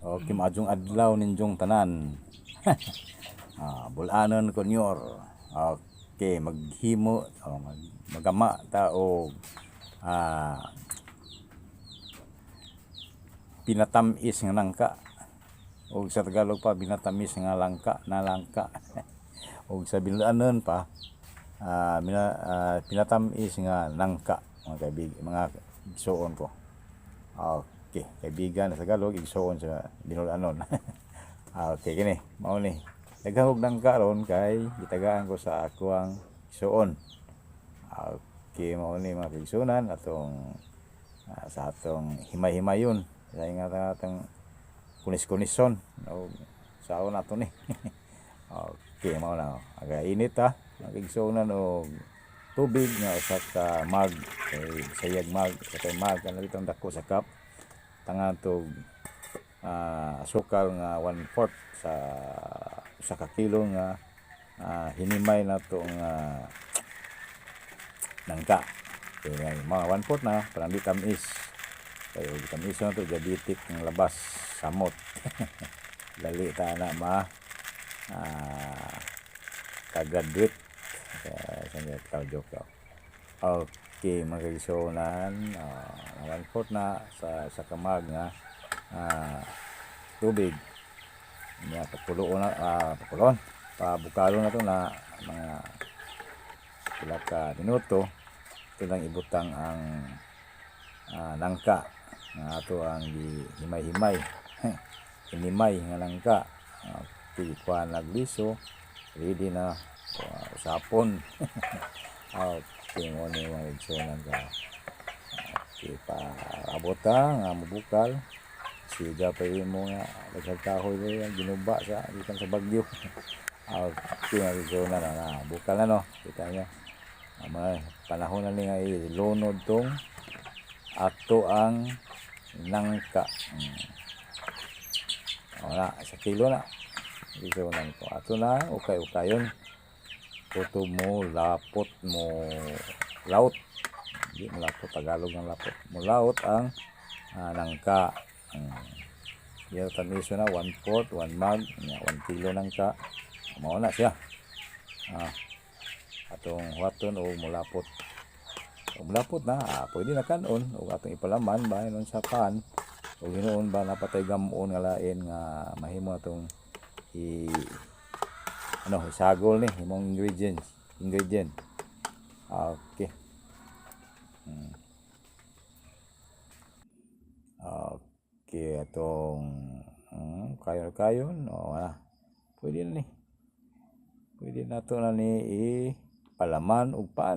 Okay, maayong adlaw ninyong tanan. Bulanon konyor. Okay, maghimo o magama ta og pinatamis nga nangka. O sa Tagalog pa, binatamis nga langka na langka. O sa Binulanon pa, pinatamis nga nangka, mga kaibig, mga igsuon ko. Okay, kaibigan sa Tagalog, igsuon sa Binulanon. Okay, kini, mao ni. Daghang og nangka ron kay gitagaan ko sa akuang igsuon. Okay, mao ni, mga kaigsuonan, atong sa atong himay-himayon. Lain nga atong kunis-kunison o saon nato ni. Okay, mao na. Aga init ha, mga kaigsuonan, og tubig nga usa ka mug, kay sayag mug, sa kay mug kana bitong dako sa cup. Tangan tog asukal nga 1/4 sa 1 ka kilo nga hinimay na to nga nangka. Kaya mga 1/4 na para di tamis. Kay og tamis na to, diabetic ang labas, samot. Dali ta na ma ka-graduate. Kaya sa joke ka. Okay, mga kaigsuonan, 1/4 na sa ka mug nga tubig. Nya pakuloon na, pakuloon. Pabukalo na to na mga pila ka minuto. Ito lang ibutang ang nangka nga ato ang gihimay-himay. Hinimay nga nangka. Okay, kuha nagliso, ready na usapon. Okay, mo ni, mga igsuonan ka. Okay, pa abot ta nga mobukal. Siga pa imo nga daghang kahoy ba ginuba sa gikan sa Bagyo. Okay, mga igsuonan na, na bukal na, no. Kita nyo. Mga panahon na ni nga ilunod tong ato ang nangka. Wala, sa kilo na. Igsuonan ko. Ato na, ukay-ukayon. Kutob mo, lapot mo, laot. Hindi mo lapot, Tagalog ng lapot. Mulaot ang nangka. Yan tamiso na, 1/4, 1 mug, 1 kilo nangka. Mao na siya. Atong huwaton o mulapot. O mulapot na, pwede na kanon o atong ipalaman ba inon sa pan. O hinuon ba napatay gamon nga lain nga mahimo atong i ano, isagol ni imong ingredients ingredient. Okay. Okay, atong kayon kayon o pwede na ni, pwede na to na ni ipalaman og pan.